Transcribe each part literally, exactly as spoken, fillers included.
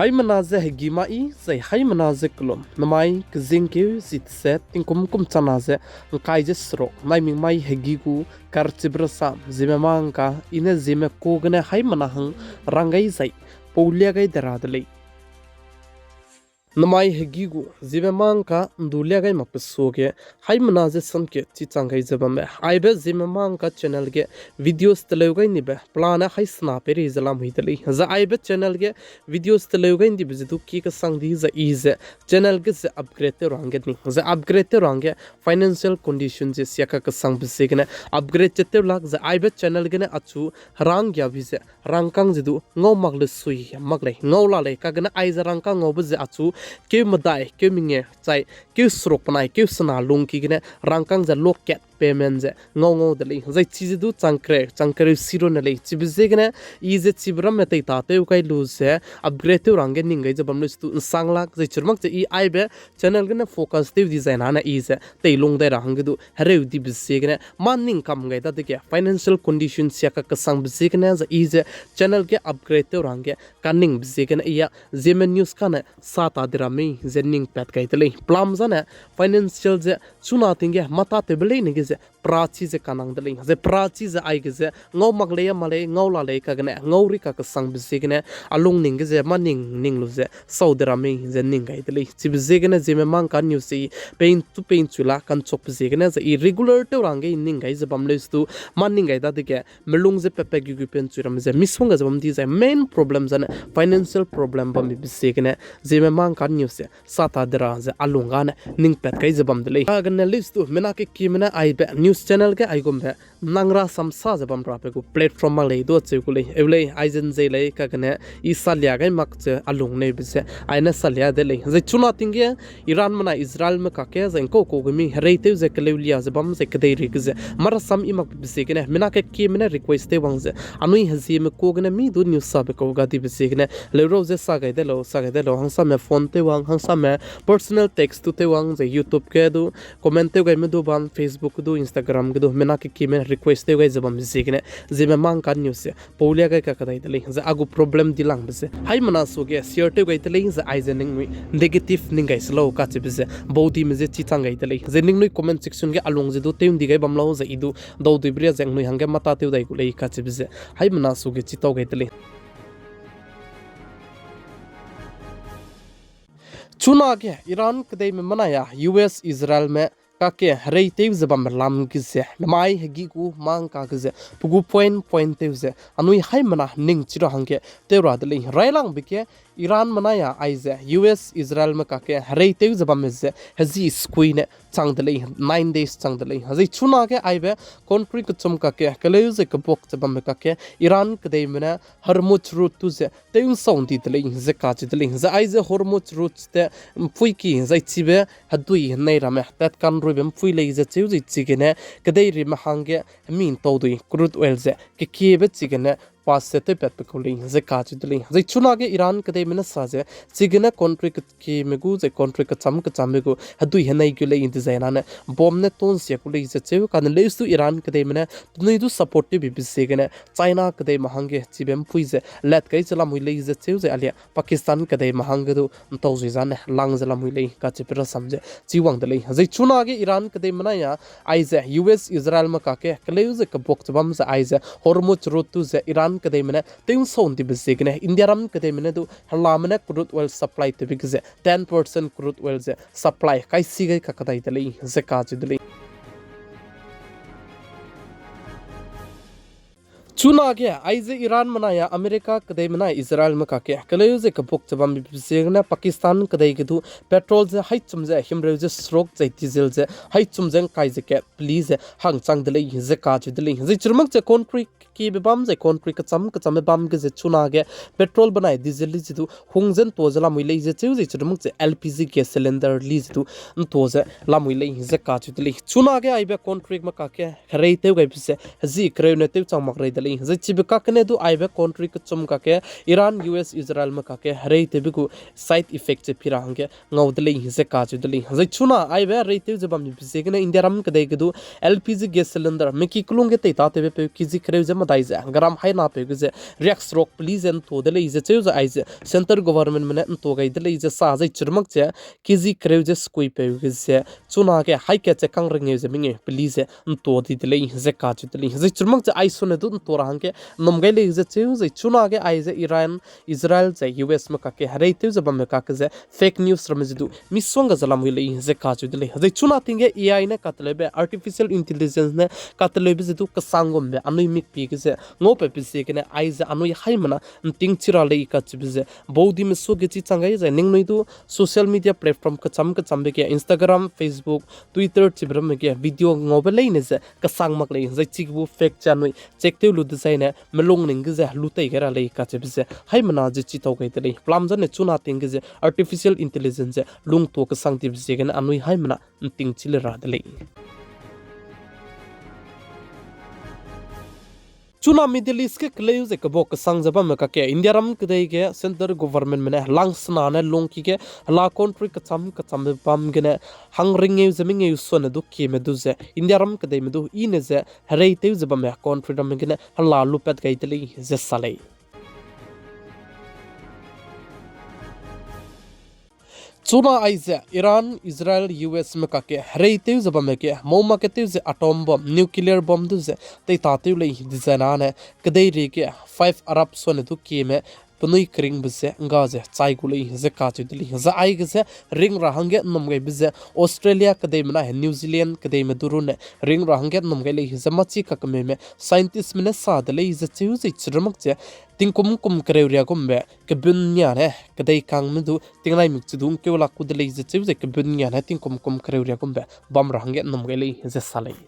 Haimena ze hegî ma i, zai haimena ze kelum, namai kezingkeu zit ze tingkum kum chana ze ngkai ze seruk, naimik mai hegî gu karchibe rasam, Zeme mangka, i ne Zeme ku gene haimena hang rang gai zai, pau lia gai de ra de lei. Namai hegî gu Zeme mangka ndu lia gai makbe suage, haimena ze samke chi chang gai ze bambe. Aibe Zeme mangka channel ge videos teleu gai nibe pelane haisena peirei ze lamui de lei. Zai aibe channel ge videos teleu gai ndibe ze du ki kesang di zai i ze channel ge ze upgrade tew ra hangge ning. Zai upgrade tew ra hangge financial condition ze siaka kesangbe ziegene upgrade ze tew lak zai aibe channel gene achu herang giabi ze rangkâng ze du ngau mak le sui mak lei, ngau la lei, kagene aize rangkâng ngaube ze achu keu medai, keu menge, chai keu seruk penai, keu sena lungki gene rangkâng ze lokat payment ze ngau ngau de lei. Zai chize du chang kereu, chang kereu si ru ne lei. Chibe ziegene i ze chibe ramme tei ta tew kai lu ze upgrade tew ra hangge ning gai ze bam leu se du nsang lak, zai chirumak ze i aibe channel gene focus tew di zai nane i ze teilung dai ra hangge du hereu dibe ziegene mâ ning kam gai dadege financial condition siaka kesangbe ziegene zai i ze channel ge upgrade tew ra hangge kaningbe ziegene i a Zeme News kane sa ta de ra mei ze ning pat gai de lei. Pelam zane financial ze chuna ting ge mâ tâtewbe leine ge ze perachi ze kanang de lei. Zai perachi ze aige ze ngau mak lei a ma lei, ngau la lei kagene, ngau ri kakesangbe ziegene, a lungning ge ze mâ ning ning lu ze sau de ra mei ze ning gai de lei. Chibe ziegene Zeme mangka news ze i pein tu pein chui la kanchukbe ziegene zai i regular tew ra hangge i ning gai ze bam leu se du, mâ ning gai dadege melung ze patpat gu gu penchui ramme ze misongga ze bam di zai main problem zane financial problem bambe ziegene Zeme mangka news ze sa ta de ra ze a lungga ne ning pat kai ze bam de lei. Kagene leu se du mina kekieme ne aibe news channel ge aigumbe nang rasam sa ze bam rabe gu platform mak lei du acheu gu lei. Eu lei, aize nzei lei kagene i salia gai mak ze a lung neibe ze ai ne salia de lei. Zai chuna ting ge Iranme nai Israelme kakge zai ngkau kau gemi hereitew ze keleu lia ze bam zai kedeirei ge ze mâ rasam i makbe ziegene mina kekieme ne request tew wang ze anui hezieme ku gene mi du news sabe kau ga dibe ziegene leurau ze sa gai de lau, sa gai de lau, hangsame phone tew wang, hangsame personal text du tew wang zai YouTube ge du comment tew gaime du bam, Facebook ge du, Instagram ge du mina kekieme request tew gai ze bambe ziegene Zeme mangka news ze pau lia gai kakadai de lei. Zai a gu problem dilangbe ze haimena suage share tew gai de lei, zai aize ningnui negative ning gai se lau kacheube ze baudime ze chi chang gai de lei. Zai ningnui comment section ge a lung ze du tew ndi gai bam lau, zai i du dauduibe ria ze ningnui hangge mâ tâtew dai gu lei kacheube ze haimena suage chi tau gai de lei. Chunage Iran kedeime menai a U S Israelme kakge hereitew ze bambe lam ge ze namai hegî gu mangka ge ze pe gu point point tew ze anui haimena ning chi ra hangge tew ra de lei. Railangbe ge Iranme nai a aize U S Israelme kakge hereitew ze bamme ze hezi sekui ne chang de lei, nine days chang de lei. Zai chunage aibe country kechum kakge keleu ze kebuak ze bambe kakge Iran kedeime ne Hormuz Road tu ze tew nsau ndi de lei ze kacheu de lei. Zai aize Hormuz Road te mpuiki zai chibe hedui henei ramme tatkan ruibe mpui lei ze cheu zai chigene kedeirime hangge hemi ntaudui crude oil ze kekiebe chigene pass ze tewpatbe kau lei ze kacheu de lei. Zai chunage Iran kedeime ne sa ze chigene country kekieme gu zai country kecham kechambe gu hedui henei gu lei dezai nane bomb ne tonsia ku lei ze cheu kane leuse du Iran kedeime ne penui du support tewbe ziegene China kedeime hangge chibe mpui ze lat kai ze lamui lei ze cheu zai alia Pakistan kedeime hangge du ntau zui zane lang ze lamui lei kacheube rasam ze chi wang de lei. Zai chunage Iran kedeime nai a aize U S Israelme kakge keleu ze kebuak ze bam ze aize Hormuz Road tu ze Iran kedeime ne tew nsau ndibe ziegene Indiaram kedeime ne du helame ne crude oil supply tewbe ge ze ten percent crude oil ze supply kai si gai kakadai de lei ze kacheu de lei. Chunage aize Iranme nai a America kedeime nai Israelme kakge keleu ze kebuak ze bambe ziegene Pakistan kedei ge du petrol ze haichum ze himreu ze seruk zai diesel ze haichum ze ngkai ze kat peli ze hangchang de lei ze kacheu de lei. Zai chirumak ze country kekiebe bam zai country kecham kechambe bam ge ze chunage petrol benai diesel li ze du hung ze ntua ze lamui lei ze cheu zai chirumak ze L P G gas cylinder li ze du ntua ze lamui lei ze kacheu de lei. Chunage aibe countryme kakge hereitew gaibe ze hezi kereu ne tewchang mak rei de lei. Zai chibe kakne du aibe country kechum kakge Iran, U S, Israelme kakge hereitewbe gu side effect ze pi ra hangge ngau de lei ze kacheu de lei. Zai chuna aibe hereitew ze bambe ziegene Indiaram kedei ge du L P G gas cylinder meki kelung ge teitatewbe peu K G kereu ze medai ze gram hainapeu ge ze riakseruk peli ze ntua de lei ze cheu ze aize centre governmentme ne ntua gai de lei ze sa zai chirmak ze K G kereu ze sekuipeu ge ze chunage haikatche kangrengeu ze mengeu peli ze ntua di de lei ze kacheu de lei. Zai chirmak ze aisone du ntua ra hangge nnum gai lei ze cheu zai chunage aize Iran, Israel zai U Sme kakge hereitew ze bambe kakge ze fake news ramme ze du misongga ze lamui lei ze kacheu de lei. Zai chuna ting ge A I ne kateleube, artificial intelligence ne kateleube ze du kesang gumbe anui mikpie ge ze ngaupabe ziegene aize anui haimena nting chi ra lei kacheube ze baudime suage chi chang gai zai ningnui du social media platform kecham kechambe ge Instagram, Facebook, Twitter chibe ramme ge video ngaube leine ze kesang mak lei zai chige bu fact ze anui check tew lu dezaine melung ning ge ze lu tei gai ra lei kacheube ze haimena ze chi tau gai de lei. Pelam zane chuna ting ge ze artificial intelligence ze lungtua kesang dibe ziegene anui haimena nting chi le ra de lei. Chuna Middle East ge keleu ze kebau kesang ze bamme kakge Indiaram kedei ge centre governmentme ne langsena ne lungki ge hela country kecham kechambe bam gene hangringeu ze mengeu sone du kieme du ze Indiaram kedeime du ine ze hereitew ze bamme country ramme gene hela lupat gai de lei ze sa lei. Chuna aize Iran, Israel, U Sme kakge hereitew ze bamme ge mau maketew ze atom bomb, nuclear bomb du ze teitatew lei dezaine kedeirei ge five Arab sone du kieme penui keringbe ze ngga ze chai gu lei ze kacheu de lei. Zai aige ze ring ra hangge nnum gaibe ze Australia kedeime nai New Zealand kedeime du rune ring ra hangge nnum gai lei ze machi kakemeume scientistme ne sa de lei ze cheu zai chirmak ze tingkum kum kereu riagumbe kebun niane kedei kangme du tingnai mikche du ngkeu lak ku de lei ze cheu zai kebun niane tingkum kum kereu riagumbe bam ra hangge nnum gai lei ze sa lei.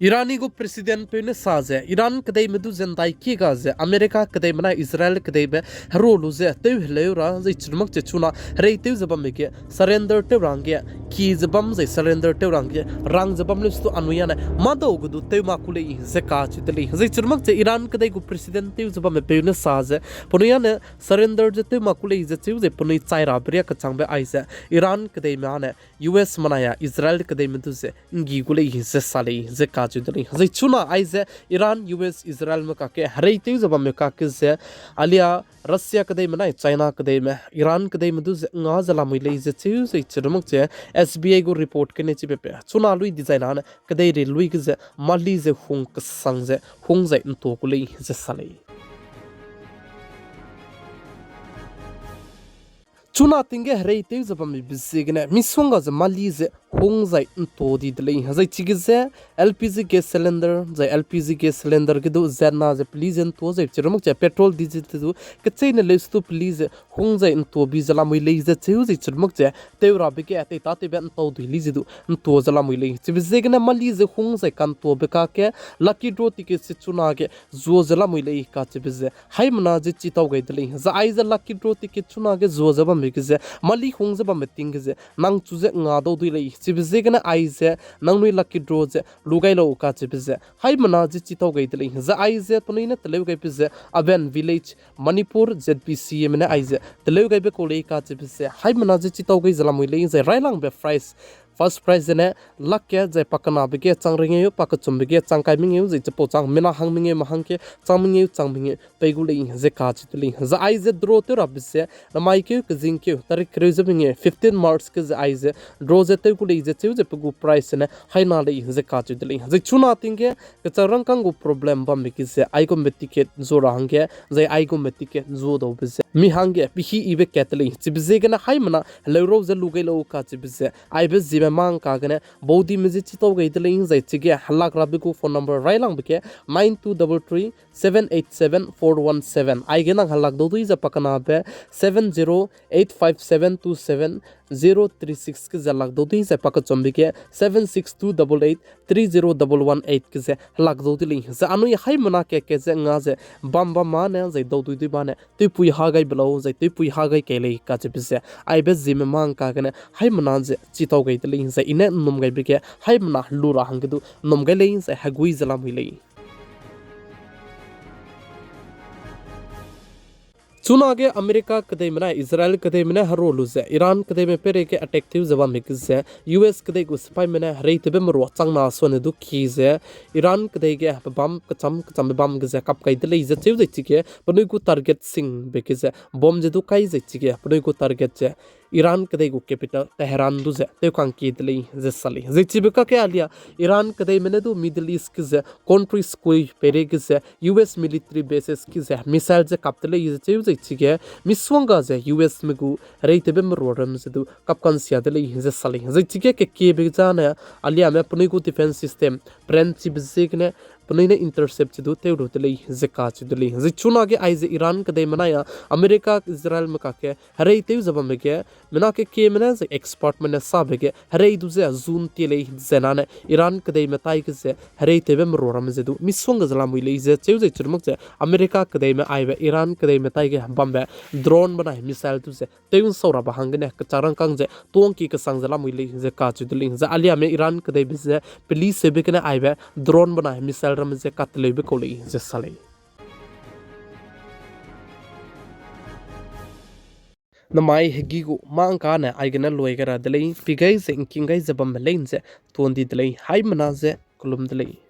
Irani gu presidentpeu ne sa ze Iran kedeime du ze ndaikie ga ze America kedeime nai Israel kedeime heru lu ze tew heleu ra zai chirmak ze chuna hereitew ze bamme ge surrender tew ra hangge ki ze bam zai surrender tew ra hangge rang ze bam leu stu anui ane madau gu du tew mak ku lei ze kacheu de lei. Zai chirmak ze Iran kedei gu president tew ze bamme peu ne sa ze penui ane surrender ze tew mak ku lei ze cheu zai penui chai rabe ria kechangbe aize Iran kedeime ane U Sme nai a Israel kedeime du ze nggi gu lei ze sa lei ze kacheu de lei. Zai chuna aize Iran, U S, Israelme kakge hereitew ze bamme kakge ze alia Russia kedeime nai China kedeime Iran kedeime du ze nga ze lamui lei ze cheu zai chirmak ze S B I gu report gene chibe pe chuna lui dezaine ne kedeirei lui ge ze mali ze hung kesang ze hung zai ntua gu lei ze sa lei. Chuna ting ge hereitew ze bambe ziegene misongga ze mali ze hung zai ntua di de lei. Zai chige ze L P G gas cylinder, zai L P G gas cylinder ge du zetna ze peli ze ntua zai chirmak ze petrol, diesel te du kecheîne leu stu peli ze hung zai ntua bi ze lamui lei ze cheu zai chirmak ze tew rabe ge teitatewbe ntau dui li ze du ntua ze lamui lei. Chibe ziegene mali ze hung zai kantuabe kakge lucky draw ticket se chunage zua ze lamui lei kacheube ze haimena ze chi tau gai de lei. Zai aize lucky draw ticket chunage zua ze bambe ge ze mali hung ze bambe ting ge ze nang chu ze nga dau dui lei. Chibe ziegene aize nangnui lucky draw ze lu gai lau kacheube ze haimena ze chi tau gai de lei. Zai aize penui ne teleu gaibe ze Aben Village, Manipur Z B C me ne aize teleu gaibe kau lei kacheube ze haimena ze chi tau gai ze lamui lei. Zai railangbe prize, first prize zene lakge, zai pakenabe ge chang rengeu, pakechumbe ge chang kai mengeu, zai chipau chang mina hang mengeu, ma hangge chang mengeu, chang mengeu pei gu lei ze kacheu de lei. Zai aize draw tew rabe ze namaikeu, kezingkeu, tarik kereu ze mengeu, fifteen March ge ze aize draw ze tew gu lei ze cheu ze pe gu prize zene haina lei ze kacheu de lei. Zai chuna ting ge kechang rangkâng gu problem bambe ge ze aigumbe ticket zua ra hangge, zai aigumbe ticket zua daube ze mi hangge pehî yibe kat de lei. Chibe ziegene haimena heleu rau ze lu gai lau kacheube ze aibe zieme mang kagene baudime ze chi tau gai de lei. Zai chige helak rabe gu phone number railangbe ge nine two double three seven eight seven four one seven. Aige nang helak dau dui ze pakenabe seven zero eight five seven two seven zero three six ke ze lak dau di zai pakechumbe ge seven six two double eight three zero double one eight ke ze lak dau de lei. Zai anui haimena ke ke ze nga ze bam bam ma ne zai dau dui dui ba ne tewpui ha gai be lau zai tewpui ha gai kei lei kacheube ze aibe ziemme mangka gene haimena ze chitau gai de lei. Zai i ne nnum gaibe ge haimena lu ra hangge du nnum gai lei zai hegui ze lamui lei. Chunage America kedeime ne Israel kedeime ne heru lu ze Iran kedeime peireige attack tew ze bambe ge ze U S kedei gu sipaime ne hereitewbe merua changna suane du ki ze Iran kedei ge pebâm kecham kechambe bam ge ze kap kai de lei ze cheu zai chige penui gu target singbe ge ze bomb ze du kai zai chige penui gu target ze Iran kedei gu capital Tehran du ze tewkangkie de lei ze sa lei. Zai chibe kakge alia Iran kedeime ne du Middle East ge ze countries kui peireige ze U S military bases ge ze missile ze kap de lei ze cheu zai chige misongga ze U S me gu hereitewbe merua ramme ze du kapkansia de lei ze sa lei. Zai chige kekiebe zane aliame penui gu defense system peranchibe ziegene penui ne intercept ze du tew lu de lei ze kacheu de lei. Zai chunage aize Iran kedeime nai a America Israelme kakge hereitew ze bambe ge mina kekieme ne zai expertme ne sabe ge herei du ze zun tie lei ze nane Iran kedeime taige ze hereitewbe merua ramme ze du misongga ze lamui lei ze cheu zai chirmak ze America kedeime aibe Iran kedeime taige bambe drone benai missile du ze tew nsau rabe hanggene kechak rangkâng ze tuangki kesang ze lamui lei ze kacheu de lei. Zai aliame Iran kedeibe ze peliseube gene aibe drone benai missile ramme ze kateleube kau lei ze sa lei. Namai hegî gu mâ ’ngkane aigene luai gai ra de lei, pi gai ze ’ngking gai ze bambe leine ze tuan di de lei, haimena ze kelum de lei.